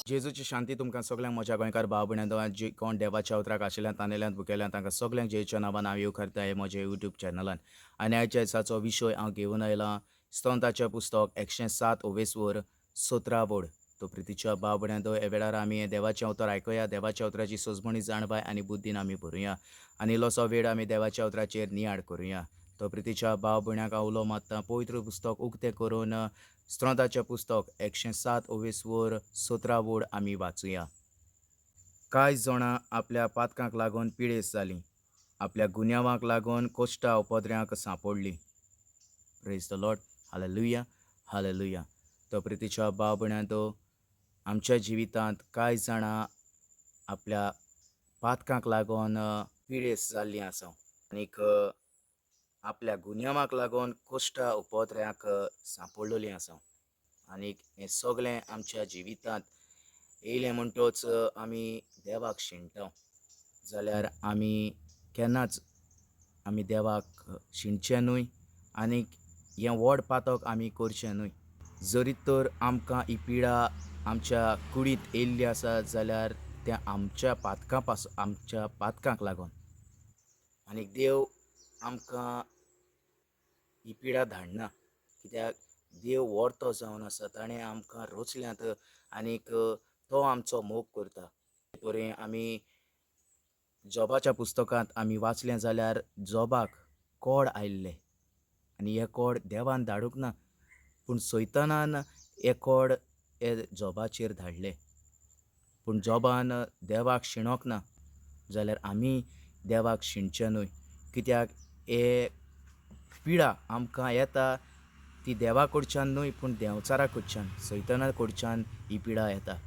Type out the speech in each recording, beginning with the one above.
जेजूची शांती तुमकां सगल्यांक म्हज्या गोंयकार भाव भयणां, जी कोण देवाच्या उतराक आशिल्ल्यान तानेल्यान भुकेल्यान तांकां सगल्यांक जेजूच्या नांवान हांव येवकारता हे म्हज्या यूट्यूब चॅनलान. आनी आयच्या दिसाचो विशय हांव घेवन आयलां स्तोत्राचें पुस्तक 107 ओवेसवर 17 वड. तो प्रितीच्या भाव भयणां, हे वेळार आमी हें देवाचें उतर आयकुया, देवाच्या उतराची सोजमणी जाणवाय आनी बुद्दीन आमी भरुया आनी इल्लोसो वेळ आमी देवाच्या उतराचेर नियाळ करुया. तो प्रितीच्या भाव भयणांक हांव उलो मारता, पवित्र पुस्तक उक्तें करून स्तोत्राचें पुस्तक 107 ओवेसवर 17 वड आमी वाचुया. कांय जाणां आपल्या पातकांक लागून पिडेस्त जालीं, आपल्या गुन्यांवांक लागून Koshta उपद्र्यांक सांपडलीं. Praise the Lord, hallelujah, hallelujah. तो प्रितीच्या भाव भयणां, आमच्या जिवितांत कांय जाणां आपल्या पातकांक लागून पिडेस्त जाल्लीं आसा आनीक आपल्या गुन्यांवाक लागून कोश्टा उपद्र्यांक सांपडलेलीं आसा. आनीक हें सगळें आमच्या जिवितांत येयलें म्हणटच आमी देवाक शिणटा, जाल्यार आमी केन्नाच आमी देवाक शिणचें न्हय आनीक हें व्हड पातक आमी करचें न्हय. जरी तर आमकां ही पिडा आमच्या कुडींत येयल्ली आसा जाल्यार तें आमच्या पातकां पास आमच्या पातकांक लागून, आनीक देव आमकां ही पिडा धाडना, कित्याक देव व्हड जावन आसा, ताणें आमकां रचल्यात आनीक तो आमचो मोग करता. बरें, आमी जोबाच्या पुस्तकांत आमी वाचलें जाल्यार जोबाक कोड आयिल्लें आनी हें कोड देवान धाडूंक ना, पूण सैतानान हें कोड हे जोबाचेर धाडलें. पूण जोबान देवाक शिणोंक ना, जाल्यार आमी देवाक शिणचें न्हय, कित्याक हे पिडा आमकां येता ती देवा कडच्यान न्हय, पूण देंवचारा कडच्यान, सैताना कडच्यान ही पिडा येता.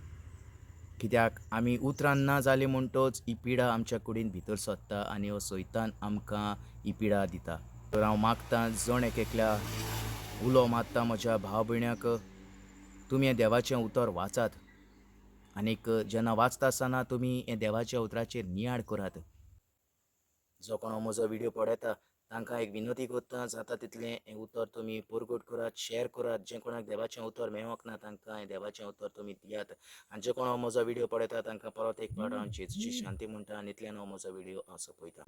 कित्याक आमी उतरान ना जाली म्हणटच ही पिडा आमच्या कुडीन भितर सरता आनी हो सैतान आमकां ही पिडा दिता. तर हांव मागतां जण एक एकल्या, उलो मारता म्हज्या भाव भयण्याक, तुमी हें देवाचें उतर वाचात आनीक जेन्ना वाचता आसतना तुमी हें देवाच्या उतराचेर नियाळ करात. जो कोण म्हजो व्हिडियो पळयता तांकां एक विनंती करता, जाता तितलें हें उतर तुमी परगट करात, शेअर करात. जे कोणाक देवाचें उतर मेळोंक ना तांकां हें देवाचें उतर तुमी दियात. आनी जे कोण म्हजो व्हिडियो पळयता तांकां परत एक फावट हांव जेजूची शांती म्हणटा आनी इतल्यान हांव म्हजो व्हिडियो हांव सोंपयता.